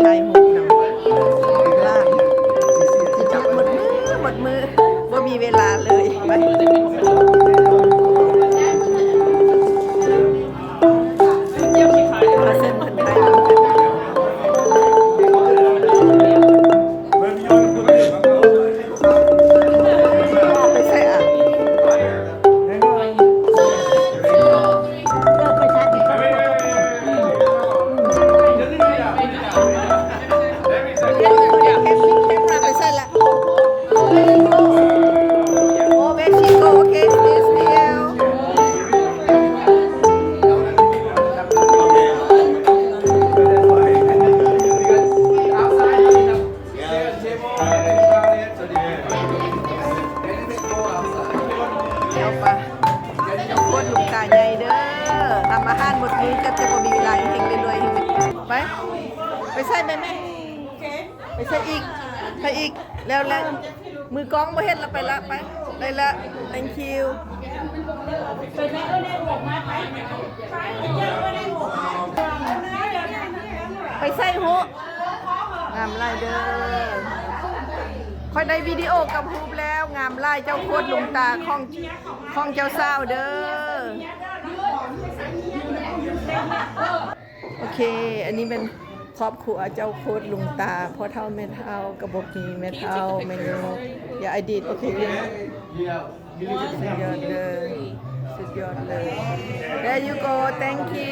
ຖ່າຍຮູບນຳຫຼານ ຊິຈັບໝົດມື້ ໝົດມື້ ບໍ່ມີເວລາເລີຍ ໄປ ມາເຊັນເພິ່ນຖ່າຍຮູບກັນ ໄປໃສອະ? ໄປໃສລະ? ໂອເວຊີໂກ ໂອເຄ ສະຕິວ ສະຕິວ ເຈົ້າປະ ເຈົ້າໂຄດລຸງຕາໃຫຍ່ເດີ ທຳອາຫານໝົດມື້ ເກືອບຈະບໍ່ມີເວລາ ເຮັງໆ ລວຍໆ ເຮັງໆ ໄປ ໄປໃສ່ແມ່ ໄປໃສ່ອີກ ໄປອີກ ແລ້ວ ແລ້ວ ມືກ້ອງບໍ່ເຮັດລະ ໄປລະ ໄປ ໄດ້ລະ thank you ໄປໃສ່ຫູ ງາມຫຼາຍເດີ ຂ້ອຍໄດ້ວິດີໂອກັບຮູບແລ້ວ ງາມຫຼາຍ ເຈົ້າໂຄດລຸງຕາຂອງ ຂອງເຈົ້າສາວເດີ. ໂອເຄ ອັນນີ້ແມ່ນຄອບຄົວເຈົ້າໂຄດລຸງຕາ ພໍ່ເຖົ້າແມ່ເຖົ້າກະບໍ່ມີ ແມ່ເຖົ້າແມ່ໂຍ ຢ່າອະດີດ ໂອເຄ ສຸດຍອດເລີຍ ສຸດຍອດເລີຍ there you go thank you